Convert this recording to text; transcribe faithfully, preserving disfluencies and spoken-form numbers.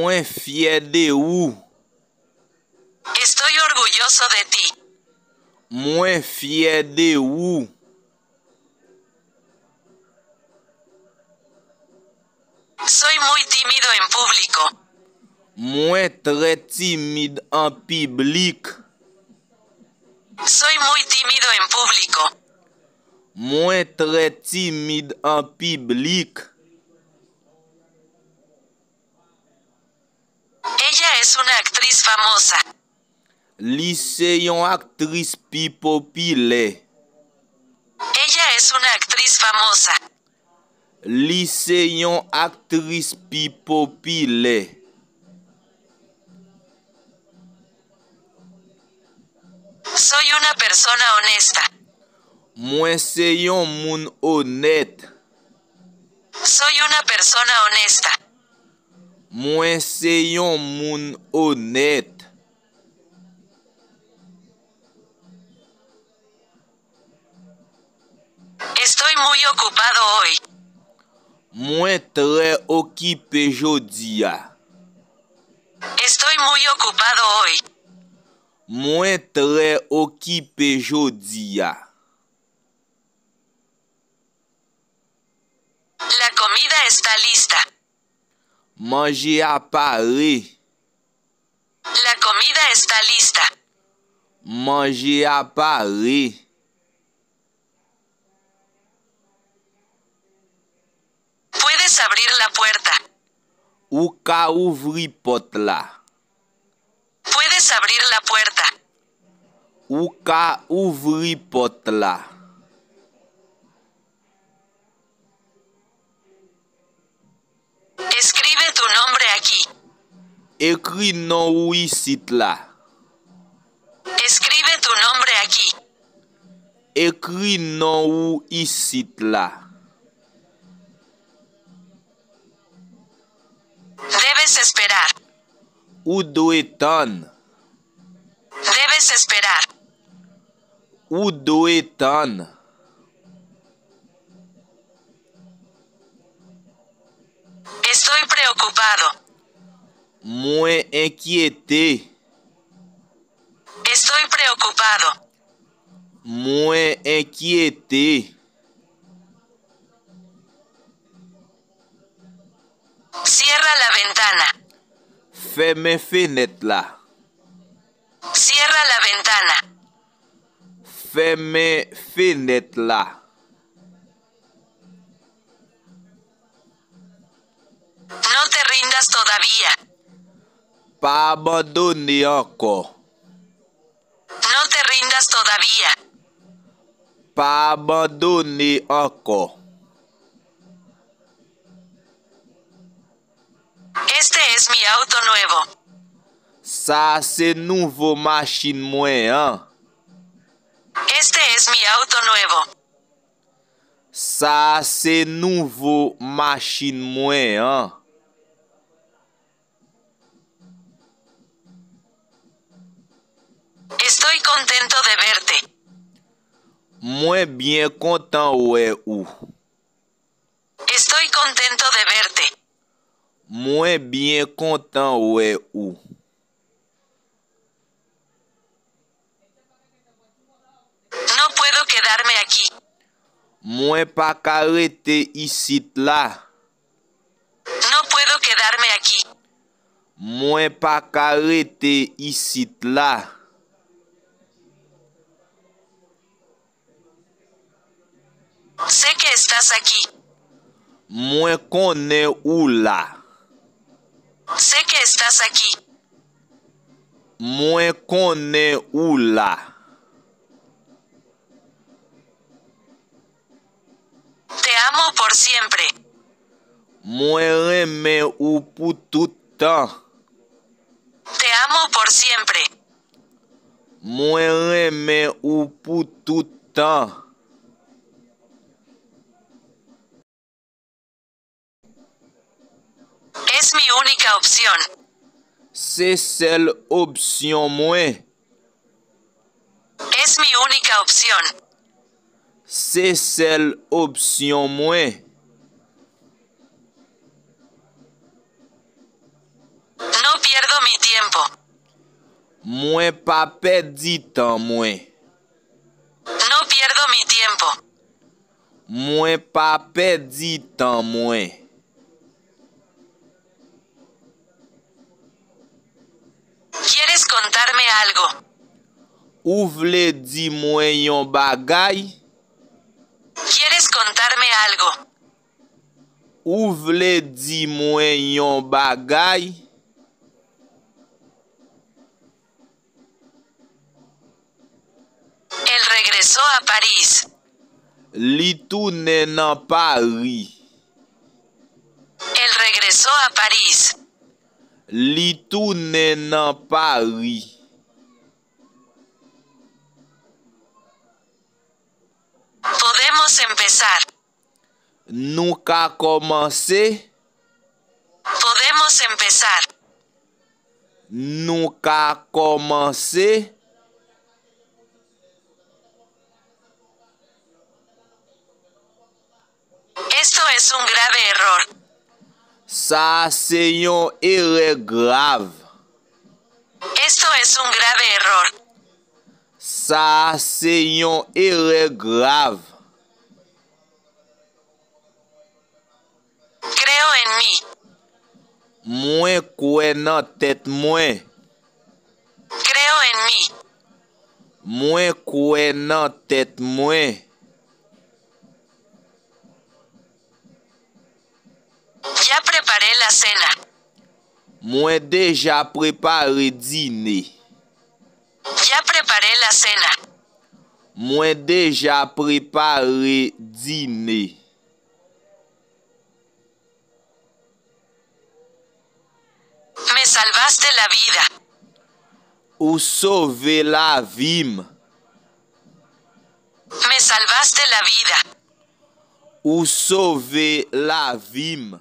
Mwen fyè de ou. Estoy orgulloso de ti. Mwen fyè de ou. Soy muy tímido en público. Mwen trè timid an piblik. Soy muy tímido en público. Mwen trè timid an piblik. Ella es una actriz famosa. Li se yon aktris pi popilè. Ella es una actriz famosa. Li se yon aktris pi popilè. Soy una persona honesta. Mwen se yon moun onèt. Soy una persona honesta. Mwen se yon moun onèt. Estoy muy ocupado hoy. Mwen trè okipe jodi a. Estoy muy ocupado hoy. Mwen trè okipe jodi a. La comida está lista. Manje a pare. La comida está lista. Manje a pare. Puedes abrir la puerta. Ou ka ouvri pòt la. Puedes abrir la puerta. Ou ka ouvri pòt la. Escribe tu nombre aquí. Ekri non ou isit la. Escribe tu nombre aquí. Ekri non ou isit la. Debes esperar. Ou dwe tann. Debes esperar. Ou dwe tann. Estoy preocupado. Mwen enkyete. Estoy preocupado. Mwen enkyete. Cierra la ventana. Fèmen fenèt la. Cierra la ventana. Fèmen fenèt la. No te rindas todavía. Pa abandone ankò. No te rindas todavía. Pa abandone ankò. Este es mi auto nuevo. Sa a se nouvo machin mwen an. Este es mi auto nuevo. Sa a se nouvo machin mwen an. Estoy contento de verte. Mwen byen kontan wè ou. Estoy contento de verte. Mwen byen kontan wè ou. No puedo quedarme aquí. Mwen pa ka rete isit la. No puedo quedarme aquí. Mwen pa ka rete isit la. Sé que estás aquí. Mwen konnen ou la. Sé que estás aquí. Mwen konnen ou la. Te amo por siempre. Mwen renmen ou pou tout tan. Te amo por siempre. Mwen renmen ou pou tout tan. Es mi única opción. Se sèl opsyon mwen. Es mi única opción. Se sèl opsyon mwen. pierdo mi tiempo. Mwen pa pèdi tan mwen. No pierdo mi tiempo. Mwen pa pèdi tan mwen. ¿Quieres contarme algo? Ou vle di mwen yon bagay? ¿Quieres contarme algo? Ou vle di mwen yon bagay? Él regresó a París. Li tounen nan Pari. Él regresó a París. Li tounen nan Pari. Podemos empezar. Nou ka kòmanse. Podemos empezar. Nou ka kòmanse. Esto es un grave error. Sa a se yon erè grav. Esto es un grave error. Sa a se yon erè grav. Creo en mí. Mwen kwè nan tèt mwen. Creo en mí. Mwen kwè nan tèt mwen. Ya preparé la cena. Mwen deja prepare dine. Ya preparé la cena. Mwen deja prepare dine. Me salvaste la vida. Ou sove lavi m. Me salvaste la vida. Ou sove lavi m.